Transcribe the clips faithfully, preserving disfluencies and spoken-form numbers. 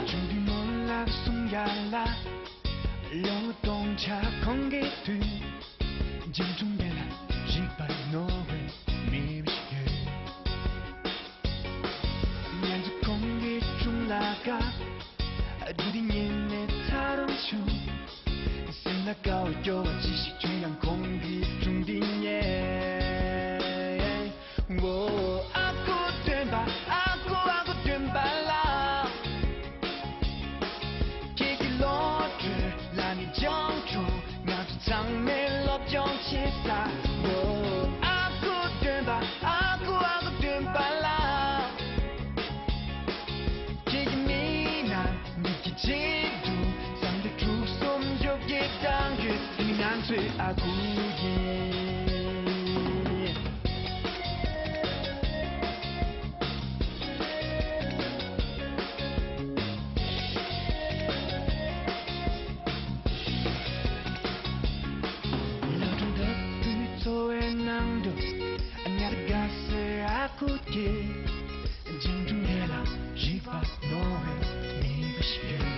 ཆུང་དུས་མོ་ལ་གསུང་ཡ་ལ། ལོ་སྟོང་ཆ་ཁོང་གི་དུས། འཇིགས་སྒྲོམ་དེ་ལ་རིག་པ་རྣོ་བའི་མི་ཞིག་ཡོད། ང་ཚོ་ཁོང་གི་དྲུང་ལ་དགའ། དུས་འདི་ཉིད་ནས་ཚ་རུང་བྱུང་། སེམས་ལ་དགའ་བ་སྐྱོ་བ་ཅི་ཞིག་བྱུང་ཡང་ཁོང་གི་དྲུང་འདི་ཉལ། ཨོ། ཨ་ཁུ་སྟོན་པ། ཨ་ཁུ། ཨ་ཁུ་སྟོན་པ་ལགས། ཁྱེད་ཀྱི་བློ་གྲོས་ལ་ནི་སྦྱོང་གྲོགས། ང་ཚོ་ཚང་མས་སློབ་སྦྱོང་བྱེད་ས། ཨོ། ཨ་ཁུ་སྟོན་པ། ཨ་ཁུ། ཨ་ཁུ་སྟོན་པ་ལགས། ཁྱེད་ཀྱི་མིག་ནང་མིག་གི་བརྗིད་དུ་བསམ་བློ་དྲུག་གསུམ་བཅོ་བརྒྱད་བཏང་ཡོད། དེ་ནི་ང་ཚོའི་ཨ་ཁུ་ཡིན། ལོ་གྲངས་ལྟ་བུའི་འཚོ་བའི་ནང་དུ། ཉལ་དགའ་སའི་ཨ་ཁུ་དེ། འཇིགས་སྒྲོམ་དེ་ལ་རིག་པ་རྣོ་བའི་མི་བུ་ཞིག་ཡོད།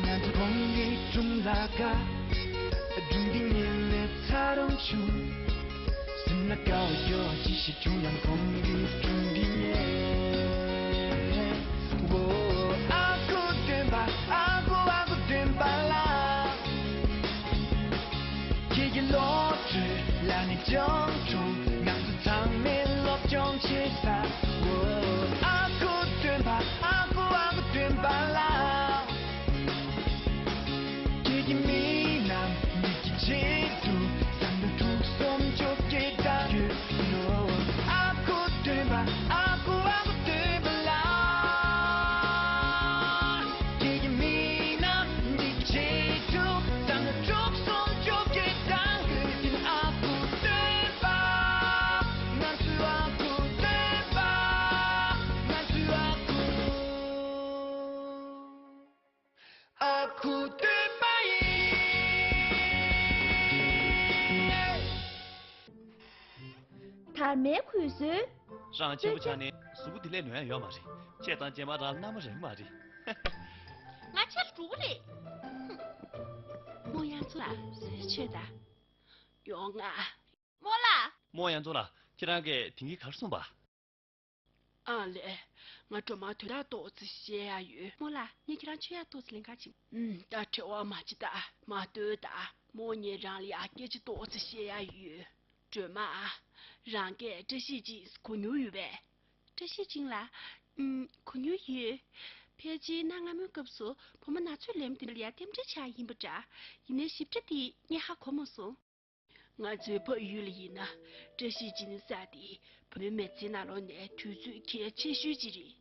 ང་ཚོ་ཁོང་གི་དྲུང་ལ་དགའ། སྒྲུང་འདི་ཉིད་ནས་ཚ་རུང་བྱུང་། སེམས་ལ་དགའ་བ་སྐྱོ་བ་ཅི་ཞིག་བྱུང་ཡང་ཁོང་གི་དྲུང་འདི་ཉལ། ཨོ། ཨ་ཁུ་སྟོན་པ། ཨ་ཁུ། ཨ་ཁུ་སྟོན་པ་ལགས། ཁྱེད་ཀྱི་བློ་གྲོས་ལ་ནི་སྦྱོང་གྲོགས། ང་ཚོ་ཚང་མས་སློབ་སྦྱོང་བྱེད་ས། ཨོ། ཨ་ཁུ་སྟོན་པ། ཨ་ཁུ། ཨ་ཁུ་སྟོན་པ་ལགས། ཁྱེད་ཀྱི་མིག་ནང་མིག་གི་བརྗིད་དུ། བསམ་བློ་དྲུག་གསུམ་བཅོ་བརྒྱད་བཏང་ཡོད་ནོ། ཨ་ཁུ་སྟོན་པ། ཨ་ཁུ། ཨ་ཁུ་སྟོན་པ་ལགས། ཁྱེད་ཀྱི་མིག་ནང་མིག་གི་བརྗིད་དུ། བསམ་བློ་དྲུག་གསུམ་བཅོ་བརྒྱད་བཏང་ཡོད། དེ་ནི་ཨ་ཁུ་སྟོན་པ། ང་ཚོའི་ཨ་ཁུ་སྟོན་པ། ང་ཚོའི་ཨ་ཁུ། ཨ་ཁུ་སྟོན་པ་ཡིན། དར་མའི་གུས་སྲོལ། རང་ཆེན་པོ་ཆགས་ནས་གཟུགས་པོ་དེ་ལས་ལོན་ཡ་ཡོད་མ་རེད། ཁྱེད་དང་རྗེས་མ་རང་མནའ་མ་རེད་མ་རེད། ང་ཆེ་ལ་འགྲོ་གི་རེད། ཧུམ། རྨོ་གཡང་འཛོམས་ལགས་གསོལ་ཇ་མཆོད་དང་། ཡོང་ང་། རྨོ་ལགས། རྨོ་གཡང་འཛོམས་ལགས། ཁྱེད་རང་གིས་དེང་གི་ག་རེ་གསུངས་པ། ཨ་ལས། ང་སྒྲོལ་མར་དོན་དག་ཏོག་ཙམ་བཤད་ཡ་ཡོད། རྨོ་ལགས། ངས་ཁྱེད་རང་མཆོད་ཡ་ཏོག་ཙམ་ལེན་ག་ཕྱིན། ཨུམ། ད་བྲེལ་བ་མ་བྱེད་ད། མ་སྡོད་ད། རྨོ་ངས་རང་ལ་ཡ་སྐད་ཆ་ཏོག་ཙམ་བཤད་ཡ་ཡོད། སྒྲོལ་མ། རང་གིས་བཀྲ་ཤིས་སྦྱིན་གོ་མྱོང་ཡོད་པས། བཀྲ་ཤིས་སྦྱིན་ལགས། ཨུམ། གོ་མྱོང་ཡོད། ཕལ་ཆེར་གནའ་སྔ་མོའི་སྐབས་སུ་བུ་མོ་ན་ཚོད་ལེན་པ་དེ་ལ་ཡ་རྟེན་འབྲེལ་ཆགས་ཡིན་པ་འདྲ། ཡིན་ནའི་ཞིབ་ཕྲ་དེ་ངས་ཧ་གོ་མ་སོང་། ང་ཚོའི་ཕ་ཡུལ་ལ་ཡིན་ན། བཀྲ་ཤིས་སྦྱིན་ས་དེ་བུ་མོའི་མི་ཚེ་ནང་ལོགས་ནས་དུས་ཚོད་གལ་ཆེ་ཤོས་ཅིག་རེད།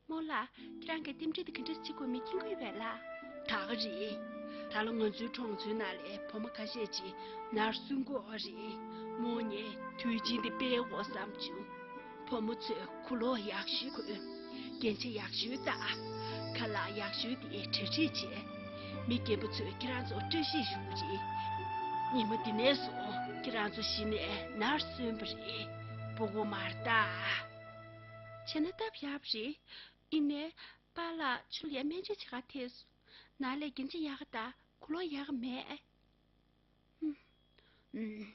རྨོ་ལགས། ཁྱེད་རང་གིས་རྟེན་འབྲེལ་དེ་ག་འདྲ་བྱེད་དགོས་མིན་མཁྱེན་གྱི་ཡོད་པས་ལགས། ད་ག་རེད། ད་ལོ་ང་ཚོའི་གྲོང་ཚོའི་ནང་ལ་བུ་མོ་ཁ་ཤས་ཅིག་ནར་སོན་གྱི་ཡོད་རེད། རྨོ་ངས་དུས་ཆེན་འདི་སྤེལ་དགོས་བསམ་བྱུང་། བུ་མོ་ཚོས་གོས་ལོག་ཡག་ཤོས་གོན། རྒྱན་ཆ་ཡག་ཤོས་བཏགས། ཁ་ལག་ཡག་ཤོས་དེ་གྲ་སྒྲིག་བྱས། མི་རྒན་པོ་ཚོས་ཁྱེད་རང་ཚོར་བཀྲ་ཤིས་ཞུ་གི་རེད། ཉི་མ་འདི་ནས་བཟུང་ཁྱེད་རང་ཚོ་གཞི་ནས་ནར་སོན་པ་རེད། སྤུ་གུ་མ་རེད་ད། བྱས་ན་སྟབས་ཡག་པ་རེད། ཡིན་ནའི་པཱ་ལགས་ཁྱོད་ལ་ཡ་སྨན་བཅོས་བྱེད་གར་ཐད་སོང་། ནང་ལ་རྒྱན་ཆ་ཡག་ག་དང་གོས་ལོག་ཡག་ག་མེད། ཧུམ། ཨུམ།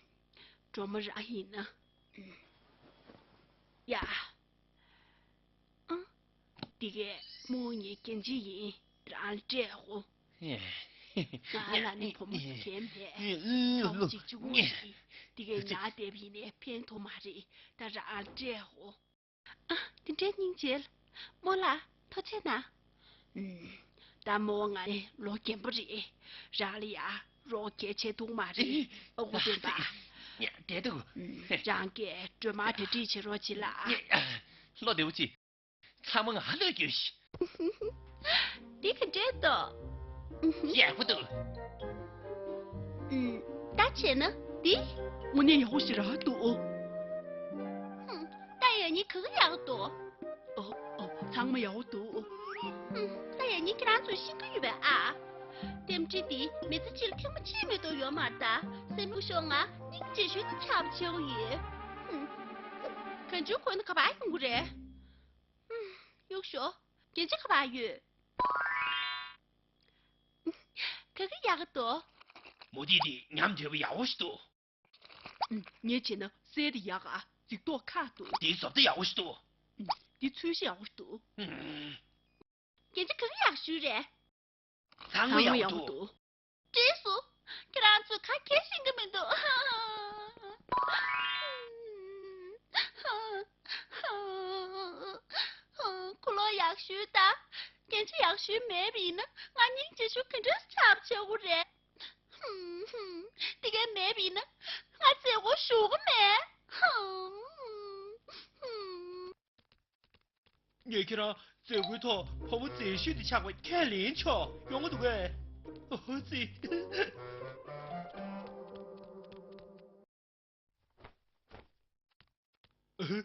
སྒྲོལ་མ་རང་ཡིན་ན། ཨུམ། ཡ། ཨ། འདི་གས་རྨོ་ངའི་རྒྱན་ཆ་ཡིན། རང་ལ་སྤྲད་ཧོ། ང་ལ་ནི་བུ་མོ་སུ་གན་མེད། ཨ་ཁུ་གཅིག་གཅིག་པོ་ཞིག་འདི་གས་ཉར་བསྡད་པ་ཡིན་ནའི་ཕན་ཐོགས་མ་རེད། ད་རང་ལ་སྤྲད་ཧོ། ཨ། དེ་འདྲའི་སྙིང་རྗེ། རྨོ་ལགས་ཐུགས་རྗེ་གནང་། ཨུམ། ད་རྨོ་ང་ནི་ལོ་རྒན་པོ་རེད། རང་ལ་ཡ་རོགས་གལ་ཆེ་ཐུག་མ་རེད། ཨ་ཁུ་སྟོན་པ། ཉ་བསྡད་འདུག་ཨུམ། རང་གིས་སྒྲོལ་མར་གྲ་སྒྲིག་བྱེད་རོགས་བྱེད་ལ། ཉ་བློ་བདེ་པོ་བྱེད། ཚང་མ་ང་ལ་སྐྱོན་ཞིག་འདི་ག་འདྲས་འདུག་ཡག་པོ་འདུག་ཨུམ། ད་བྱས་ན་འདི། དངོས་གནས་ཡག་པོ་ཞེ་དྲག་འདུག་ཧུམ། ད་ཡང་ ཡིན། ག་གི་ཡག་འདུག་ཨོ། ཨོ། ཚང་མ་ཡག་པོ་འདུག་ཧུམ། ད་ཡང་ངས་ཁྱེད་རང་ཚོར་ཤེས་ཀྱི་ཡོད་པས་ཨ། རྟེན་འབྲེལ་འདི་མི་ཚེ་གཅིག་ལ་ཐེངས་མ་གཅིག་མ་གཏོགས་ཡོད་མ་རེད་ད། སེམས་ཀྱི་ཤོག་ང་སྙིང་རྗེ་ཤོས་དང་ཆགས་པ་བྱེད་དགོས་ཡོད། ཧུམ། གང་བྱུང་ཁོ་ན་ག་པར་ཡོང་གི་རེད། ཧུམ། གཡུག་ཞོག་རྒྱན་ཆ་ག་པར་ཡོད། ག་གི་ཡག་གི་འདུག་མོ་དེ་དེ་ཉམས་དོད་པོ་ཡག་པོ་ཞིག་འདུག་ངས་བྱས་ན་གསེར་དེ་ཡག་ཨ། རྫིག་མདོག་ཁ་འདུག་དེའི་བཟོ་ལྟ་ཡག་པོ་ཞིག་འདུག་དེ་ཚོས་ཤིག་ཡག་པོ་ཞིག་འདུག་ཨུམ། རྒྱན་ཆ་ག་གི་ཡག་ཤོས་རེད། ཚང་མ་ཡག་པོ་འདུག་འདུག་བྲིས་སོང་། ཁྱེད་རང་ཚོས་ག་གེ་ཤེས་ཀྱི་མི་འདུག་ཁོ་ལོ་ཡག་ཤོས་དང་། རྒྱན་ཆ་ཡག་ཤོས་མེད་པ་ཡིན་ན་ང་སྙིང་རྗེ་ཤོས་ག་འདྲས་ཆགས་པ་བྱེད་དགོས་རེད། ཧུམ་ཧུམ། དེ་གས་མེད་པ་ཡིན་ན་ང་མཛད་སྒོར་ཞུགས་ཀྱི་མེད། ཧུམ་ཧུམ། ངས་ཁྱེད་རང་མཛད་སྒོའི་ཐོག་བུ་མོ་མཛེས་ཤོས་དེ་ཆགས་པ་ཁས་ལེན་ཆོག་ཡོང་གི་འདུག་གས། ཨོ་ཙི། ཨུམ།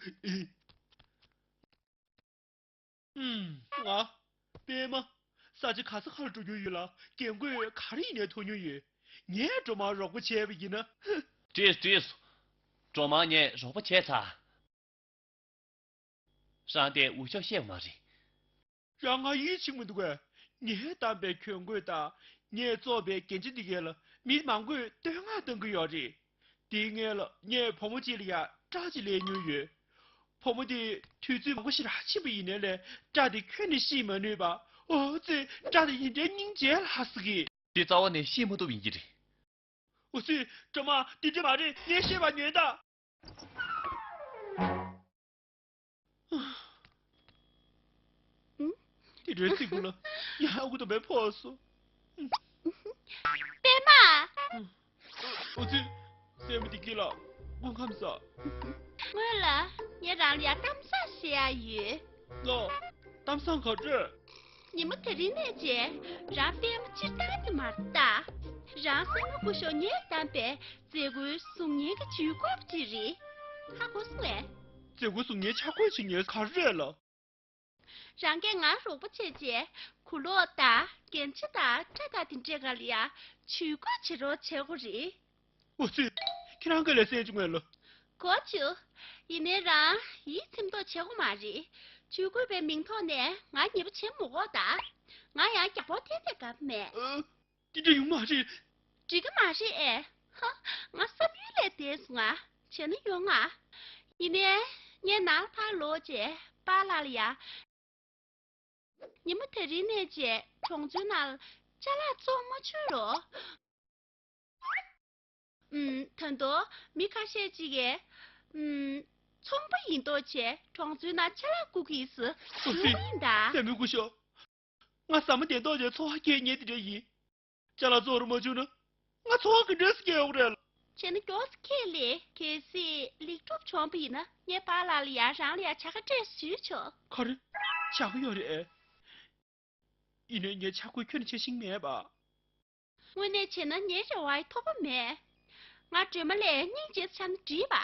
ང་། པད་མ། ས་ཆ་ག་ས་ག་ལ་འགྲོ་རྒྱུ་ཡོད་ལ་རྒན་རྒོན་ག་རེ་ཡིན་ནའི་ཐུག་མྱོང་ཡོད། ངས་སྒྲོལ་མར་རོགས་པ་བྱས་པ་ཡིན་ན། བྲིས་བྲིས། སྒྲོལ་མར་ངས་རོགས་པ་བྱས་ཚར། རང་དེ་འུ་ཅག་ཤེས་པ་མ་རེད། རང་ང་ཡིད་ཆེས་མི་འདུག་གས། ངས་བདམས་པའི་གྱོན་གོས་དང་ངས་བཙོངས་པའི་རྒྱན་ཆ་འདི་གས་ལ་མི་མང་པོས་བསྟོད་བསྔགས་གཏོང་གི་ཡོད་རེད། དེའི་སྔོན་ལ་ངས་བུ་མོ་གཅིག་ལ་ཡང་སྐྲ་ཅིག་ལས་མྱོང་ཡོད། བུ་མོ་དེ་དུས་ཚོད་མང་པོ་ཞེ་དྲག་ཕྱིན་པ་ཡིན་ནའི་ལས་སྐྲ་དེ་ཁྱོན་ནས་བཤིག་མ་ནུས་པ། ཨོ་ཙི། སྐྲ་དེ་ཡིན་འདྲའི་སྙིང་རྗེ་ལ་ཟེར་གི། དེ་རྩ་བ་ནས་བཤིག་མ་ཐུབ་ཡིན་གྱི་རེད། ཨོ་ཙི། སྒྲོལ་མ། དེ་འདྲ་མ་རེད། ངས་བཤད་པ་ཉོན་དང་། ཨུ། དེ་འདྲའི་ཚིག་པོ་ལ་ཡང་ཨ་ཁུ་སྟོན་པས་ཕོག་སོང་། པད་མ། ཨོ་ཙི། སྲས་མོ་བདེ་སྐྱིད་ལགས། སྐུ་ཁམས་བཟང་། སྔོན་ལ་ངས་རང་ལ་ཡང་གཏམ་བཟང་བཤད་ཡ་ཡོད། ལགས། གཏམ་བཟང་ག་རེ། ཉིན་མོ་དེ་རིང་ནས་བྱས་རང་པད་མ་སྤྱིར་བཏང་དེ་མ་རེད་ད། རང་སྲས་མོ་སྐུ་ཞབས་ངས་བདམས་པའི་མཛད་སྒོའི་གཟུགས་བརྙན་གྱི་ཇུས་འགོད་པ་ཅིག་རེད། ཧ་གོ་སོང་ངས། མཛད་སྒོའི་གཟུགས་བརྙན་ཆ་བགོས་བྱེད་མཁན་ག་རེ་རེད་ལགས། རང་གིས་ང་རོགས་པ་བྱས་རྗེས་གོས་ལོག་དང་རྒྱན་ཆ་དང་སྐྲ་དང་དེ་འདྲའི་སྒང་ལ་ཡང་ཇུས་འགོད་བྱེད་རོགས་བྱེད་དགོས་རེད། ཨོ་ཙི། ཁྱེད་རང་གིས་ལས་སེམས་ཅུང་ངན་ལ། གོ་བྱུང་། ཡིན་ནའི་རང་ཡིད་ཚིམ་མདོག་བྱེད་དགོས་མ་རེད། ཇུས་འགོད་པའི་མིང་ཐོག་ནས་ང་ཉེས་པ་བྱེད་མི་དགོས་ད། ང་ཡང་རྒྱག་པོ་འཐེན་ཏེ་དགའ་པོ་མེད། ཨ། དེ་འདྲ་ཡོང་མ་རེད། འགྲིག་གི་མ་རེད་ཨེ། ཧ། ང་བསམ་ཡུལ་ལས་འདས་སོང་ང་། བྱས་ན་ཡོང་ང་། ཡིན་ནའི་ངས་ནང་ལ་ཕར་ལོག་རྗེས་པཱ་ལགས་ལ་ཡ། ཉིན་མོ་དེ་རིང་ནས་བྱས་གྲོང་ཚོའི་ནང་ལ་ཅ་ལག་བཙོང་མ་བཅུག་རོགས། ཨུམ། ད་དུང་མི་ཁ་ཤས་ཅིག་གིས། ཨུམ། ཚོང་པ་ཡིན་མདོག་བྱས་གྲོང་ཚོའི་ནང་ཅ་ལག་རྐུ་གི་ཡིན་ཟེར་ཞུ་གི་ཡིན་ད། སྲས་མོ་སྐུ་ཞབས། ང་ཟ་མ་བདེ་མདོག་བྱས་འཚོ་བ་སྐྱེལ་མཁན་དེ་འདྲ་ཡིན། ཅ་ལག་བཙོང་རུ་མ་བཅུག་ན་ང་འཚོ་བ་ག་འདྲས་སེ་སྐྱེལ་ཡོང་གི་རེད། བྱས་ན་མགྱོགས་སེ་ཁས་ལེན། གལ་སྲིད་ལེགས་གྲུབ་བྱུང་བ་ཡིན་ན་ངས་པཱ་ལགས་ལ་ཡང་རང་ལ་ཡང་བྱ་དགའ་སྤྲད་ཞུས་ཆོག་ག་རེ། བྱ་དགའ་ཡོད་རེད་ཨེ། ཡིན་ནའི་ངས་ཆ་བགོས་ཁྱོན་ནས་བྱེད་ཤེས་མེད་པ། དངོས་གནས་བྱས་ན་ངའི་རེ་བ་ཡི་ཐོགས་པ་མེད། ང་སྒྲོལ་མ་ལས་སྙིང་རྗེ་ཆགས་ན་འགྲིག་པ།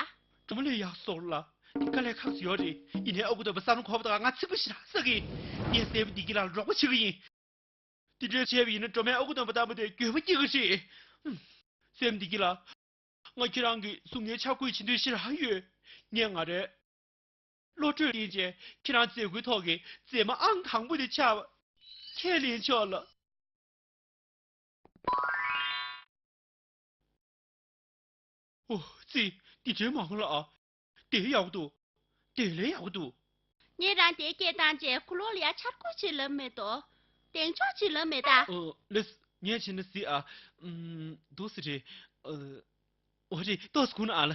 སྒྲོལ་མ་ལས་ཡག་སོང་ལ། དེ་དཀའ་ལས་ཁག་ཅིག་ཡོད་རེད། ཡིན་ནའི་ཨ་ཁུ་སྟོན་པ་བསམ་བློ་འཁོར་བ་དང་ང་ཚིག་པ་ཞེ་དྲག་ཟ་གི། ངས་སྲས་མོ་བདེ་སྐྱིད་ལགས་ལ་རོགས་པ་བྱེད་ཀྱི་ཡིན། དེ་འདྲ་བྱས་པ་ཡིན་ན་སྒྲོལ་མས་ཨ་ཁུ་སྟོན་པ་ལྟ་བུ་དེ་འགྱོད་པ་སྐྱེ་གི་རེད། ཨུམ། སྲས་མོ་བདེ་སྐྱིད་ལགས། ང་ཁྱེད་རང་གི་གཟུགས་བརྙན་ཆ་བགོས་བྱེད་འདོད་ཞེ་དྲག་ཡོད། ངས་ང་རའི་བློ་གྲོས་བསྟེན་བྱས་ཁྱེད་རང་མཛད་སྒོའི་ཐོག་གི་མཛེས་མ་ཨང་དང་པོ་དེ་ཆགས་པ་ཁས་ལེན་ཆོག་ལ། ཨོ་ཙི། འདི་འདྲའི་མང་ལ་ཨ། དེ་ཡག་པོ་འདུག་དེ་ལས་ཡག་པོ་འདུག་ངས་རང་དེ་སྐད་བཏང་རྗེས་གོས་ལོག་ལ་ཡ་འཆར་འགོད་བྱེད་ལབ་མེད་དོ། གདེང་འཇོག་བྱེད་ལབ་མེད་ད། ཨོ་ལེས། ངས་བྱས་ན་ཟི་ཨ། ཨུམ། འདུག་སེ་རེད། ཨ། འོ་རེད། ཏོག་ཙམ་སྒུག་ན་ཨ་ལ།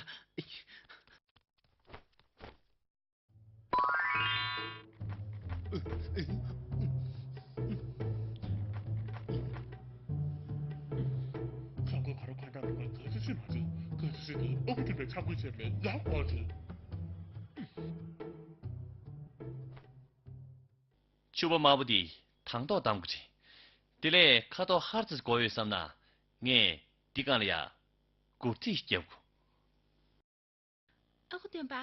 ཆོས་གོས་ག་རུ་ག་འདྲ་མི་དགོས། ག་ཚོད་ཚོད་མ་བྱེད། ག་ཚོད་ཚོད་དེ་ཨ་ཁུ་སྟོན་པས་འཆར་འགོད་བྱས་པ་ལས་ཡག་པོ་རེད། ཕྱུ་པ་དམར་པོ་འདི་དང་ཐོག་བདམས་དགོས་རེད། དེ་ལས་ཁ་དོག་ཧར་ཙམ་དགོས་ཡོད་བསམ་ན་ངས་འདི་སྒང་ལ་ཡ་སྒུར་རྩིས་རྒྱབ་དགོས། ཨ་ཁུ་སྟོན་པ།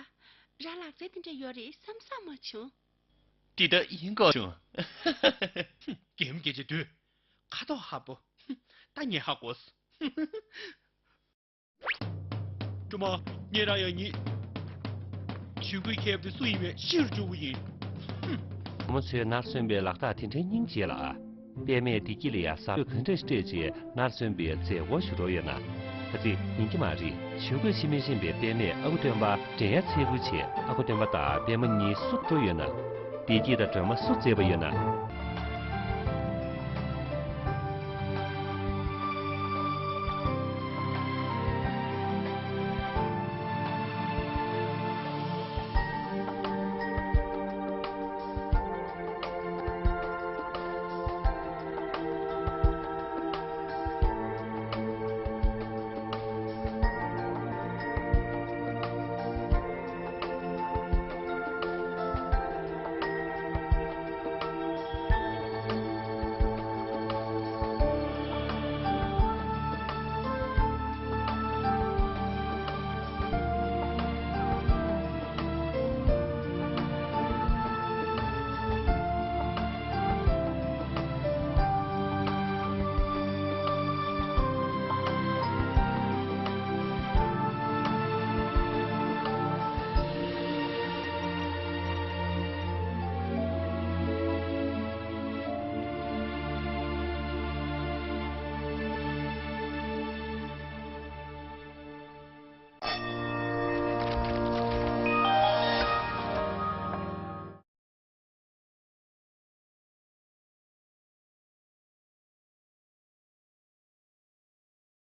ར་ལག་རྩལ་དེ་འདྲ་ཡོད་རེད་བསམ་བསམ་མ་བྱུང་། འདི་ལྟ་ཡིན་དགོས་བྱུང་། རྒན་རྒྱལ་ཆེ་དུས། ཁ་དོག་ཧ་པོ། ད་ངས་ཧ་གོ་སོང་། སྒྲོལ་མ། ངས་རང་ཡང་ཉིད། ཇུས་འགོད་མཁས་པ་དེ་སུ་ཡིན་པས་ཤེས་རུ་འཇུག་གི་ཡིན། ཧུམ། བུ་མོ་ཚོས་ནར་སོན་པའི་ལག་རྟགས་དེ་འདྲའི་སྙིང་རྗེ་ལ། པད་མས་བདེ་སྐྱིད་ལ་ཡ་གཟབ་གོ་ག་འདྲ་སྤྲད་རྗེས་ནར་སོན་པའི་མཛད་སྒོར་ཞུགས་འགྲོ་ཡོད་ན། ཁ་ཚིག་ཡིན་གྱི་མ་རེད། ཇུས་འགོད་བྱེད་མི་ཤེས་པའི་པད་མས་ཨ་ཁུ་སྟོན་པ་དྲན་ཡ་ཚེ་འགུལ་བྱས། ཨ་ཁུ་སྟོན་པ་དང་པད་མ་གཉིས་སུ་འགྲོ་ཡོད་ན། བདེ་སྐྱིད་དང་སྒྲོལ་མ་སུ་མཛེས་པ་ཡོད་ན།